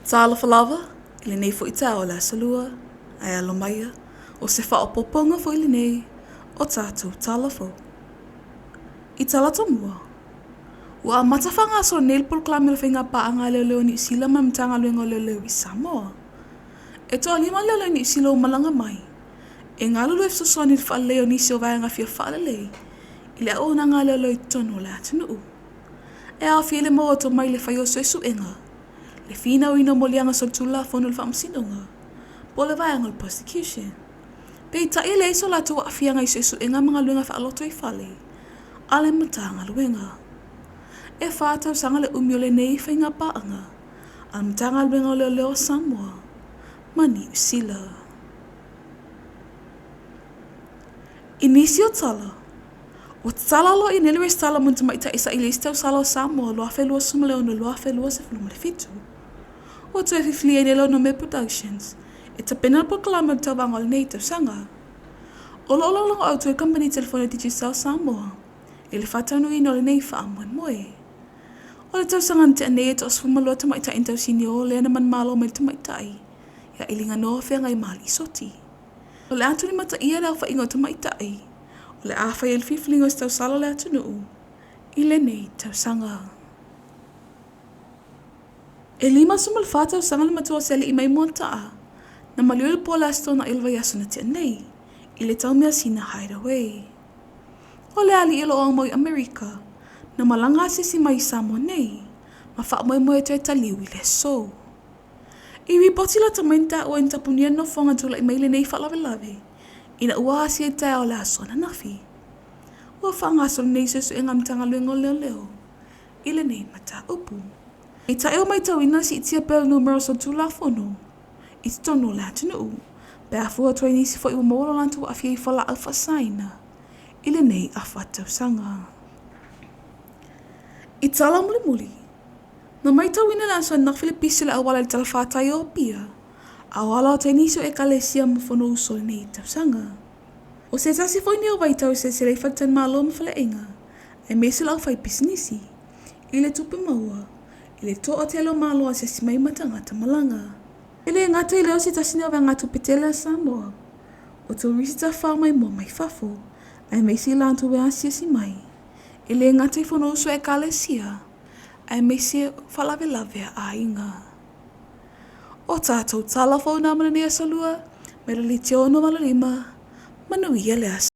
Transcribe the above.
Talofa lava i lenei foi taeao o le Aso Lua, ae alo maia, o se faaopoopoga foi lenei o tatou tala fou. I Talato mua, ua amata faagasolo nei le polokalame o le faiga paaga a leoleo a Niu Sila ma le Matagaluega o Leoleo i Samoa. E toalima leoleo Niu Sila ua malaga mai e galulue fesoasoani i le faaleleia o nisi o vaega fia faalelei i le auaunaga a leoleo i totonu o le atunuu. E aofia ai le maua o tomai i le faia o suesuega, le finauina o moliaga solitulafono i le faamasinoga, po o le vaega o le prosecution. Peitai e leai so latou aafiaga i suesuega ma galuega faalotoifale a le Matagaluega. E fa tausaga le umi o lenei faiga paaga a le Matagaluega o Leoleo a Samoa ma Niu Sila. I nisi o tala, ua tatala aloaia nei le resitala mo ni tamaitai e saili ai se tausala o Samoa 2026-2027. Ua toe filifilia ai nei le Onomea Productions e tapena le polokalame o le tauvaga o lenei tausaga. O lo o lagolago autu ai le kamupani telefoni a Digicel Samoa i le faataunuuina o lenei faamoemoe. O le tausaga na tea nei e toa-12 tamaitai na tausinio lea na manumalo mai le tamaitai ia Iliganoa Feagaimaliisoti. O le a tulimataia le aofaiga o tamaitai o le a fai ai le filifiliga o se tausala o le atunuu i lenei tausaga. E 54 tausaga le matua o se alii mai Moataa na maliu i le po o le Aso Toonai o le vaiaso na tea nei i le taumeasina Hideaway. O le alii o lo o aumau i Amerika na malaga asiasi mai i Samoa nei ma faamoemoe e toe taliu i le aso. I ripoti lata mai na taua ai na tapunia le nofoaga na tulai mai ai lenei faalavelave ina ua asia i le taeao o le aso ananafi. Ua faagasolo nei suesuega a le Matagaluega o Leoleo i lenei mataupu. Peitai ua matauina le siitia pea o le numera o solitulafono i totonu o le atunuu pe a fua atu ai i nisi foi ua maua lo latou aafia i fualaau faasaina i lenei afa tausaga. I tala mulimuli, na matauina i le aso ananafi le pisi o le auala i le talafatai o Apia a o alo atu ai nisi o Ekalesia ma Fonousu o lenei tausaga. O se tasi foi lenei o vaitau e selesele ai faletalimalo ma faleaiga aemaise le aufaipisinisi i le tupe maua i le toatele o malo asiasi mai ma tagata malaga. E le gata i lea o se tasi lenei o vaegatupe tele a Samoa, o turisi tafafao maimoa mai fafo, aemaise i latou e asiasi mai, e le gata i Fonousu a Ekalesia, aemaise o faalavelave a aiga. O tatou tala fou na mo lenei aso Lua, mai le leitio 685, manuia le aso.